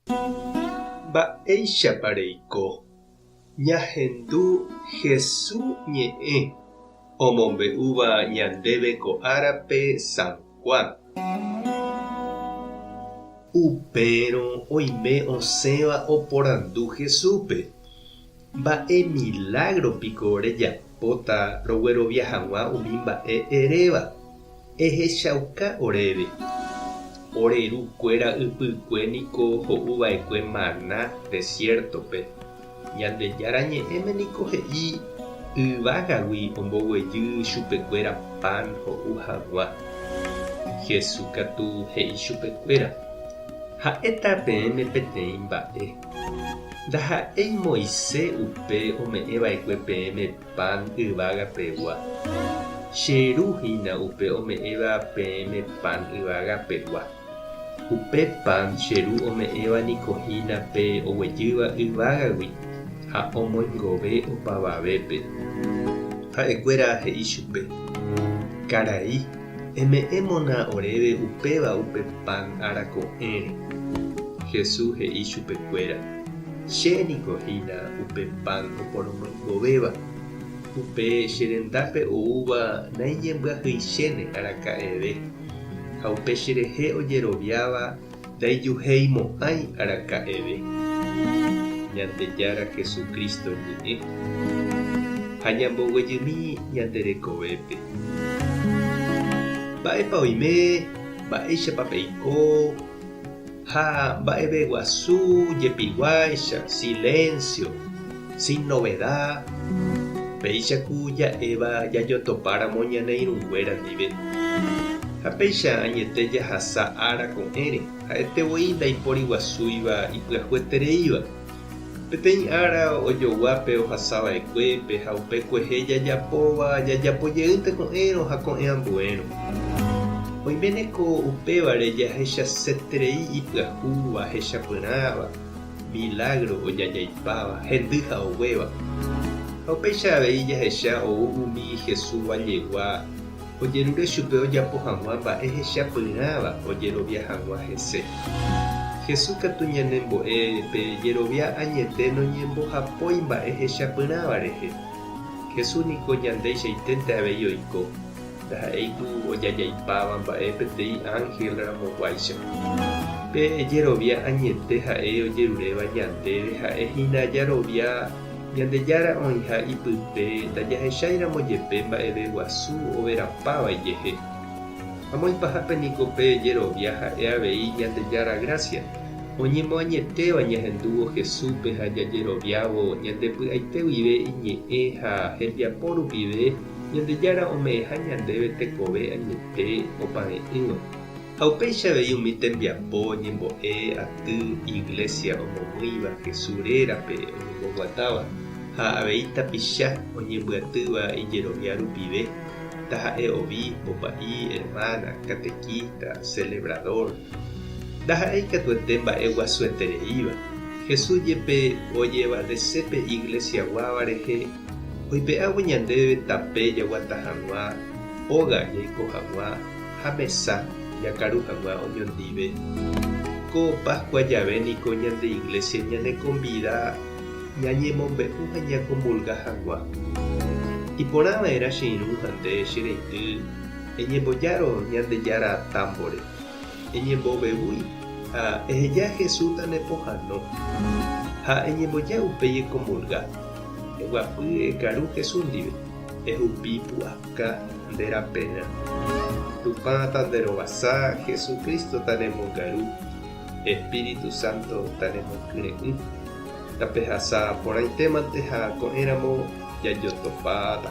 Mba'éichapa reiko ñahendu Hesu ñe'ẽ omombe'úva ñandéve ko árape San Juan? Upérõ oime osẽva oporandu Jesúspe, Mba'e milágro piko rejapóta roguerovia hag̃ua umi mba'e eréva? Ehechauka oréve. Ore ru kuéra ypykue niko ho'u va'ekue maná desiértope. Ñandejára Ñe'ẽme niko he'i yvágagui omboguejy chupekuéra pan ho'u hag̃ua. Jesús katu he'i chupekuéra, Ha'éta peẽme peteĩ mba'e. Ndaha'éi Moisés upe ome'ẽ va'ekue peẽme pan yvága pegua. Che Ru hína upe ome'ẽva peẽme pan yvága pegua. Upe pan che Ru ome'ẽva niko hína pe oguejýva yvágagui ha omoingove opavavépe. Ha'ekuéra he'i chupe, Karai, eme'ẽmona oréve upéva upe pan ára ko'ẽre. Jesús he'i chupekuéra, Che niko hína upe pan oporomoingovéva, upe che rendápe oúva naiñembyahyichéne araka'eve, ha upe cherehe ojeroviáva ndaijuheimo'ãi araka'eve. Ñandejára Jesucristo ñe'ẽ ha ñamboguejymi ñande rekovépe. Mba'épa oime, mba'éichapa peiko? Ha mba'eve guasu jepiguáicha, silencio, sin novedad, péicha ku ja'éva jajotopáramo ñane irũnguéra ndive. Ha péicha añete jahasa ára ko'ẽre, ha'ete voi ndaipóri guasúiva ipyahuetereíva. Peteĩ ára ojogua pe ohasava'ekuépe ha upe kuehe jajapóva jajapo jeýnte ko'ẽrõ ha ko'ẽ ambuérõ. Oiméne ko upévare jahechaseterei ipyahúva, hechapyrãva, milágro ojajaipáva, hendy ha oguéva. Ha upéicha avei jahecha ou umi Jesús vallegua Ojerure chupe ojapo hag̃ua mba'e hechapyrãva ojerovia hag̃ua hese. Jesús katu ñanembo'e pe jerovia añete noñembohapói mba'e hechapyrãva rehe. Jesús niko ñandeichaiténte avei oiko, ndaha'éi ku ojajaipáva mba'e peteĩ ánhel ramoguáicha. Pe jerovia añete ha'e ojeruréva ñandéve ha'e hína jarovia Ñandejára oĩha ipype ndajahecháiramo jepe mba'eve guasu overapáva ijehe. Amo ipahápe niko pe jerovia ha'e avei Ñandejára grásia, oñemoañetéva ñahendúvo Jesúspe ha jajeroviávo ñande py'aite guive iñe'ẽ ha hembiapo rupive Ñandejára ome'ẽha ñandéve tekove añete opave'ỹva. Ha upéicha avei umi tembiapo ñembo'e aty Iglesia omomýiva Jesús rérape oñemboguatáva ha avei tapicha oñembyatýva ijerovia rupive, taha'e obispo, pa'i, hermana, catequista, celebrador. Ndaha'éi katuete mba'e guasuetereíva. Jesús jepe ojevalese pe Iglesia-guáva rehe oipe'ávo ñandéve tape jaguata hag̃ua, óga jaiko hag̃ua, ha mesa jakaru hag̃ua oñondive. Ko Pascua jave niko ñande Iglesia ñanekombida ñañemombe'u ha ñakomulga hag̃ua. Iporã va'erã che irũ ha nde che reindy eñembojárõ Ñandejára támbore, eñembovevúi ha eheja Jesús tanepohãno. Ha eñemboja upéi ekomulga, eguapy ekaru Jesús ndive, ehupi pu'aka. Ka nde raperã. Tupã ta nde rovasa, Jesucristo ta ne mongaru, Espíritu Santo ta ne mokyre'ỹ. Tapehasa porãitémante ha ko'ẽramo jajotopáta.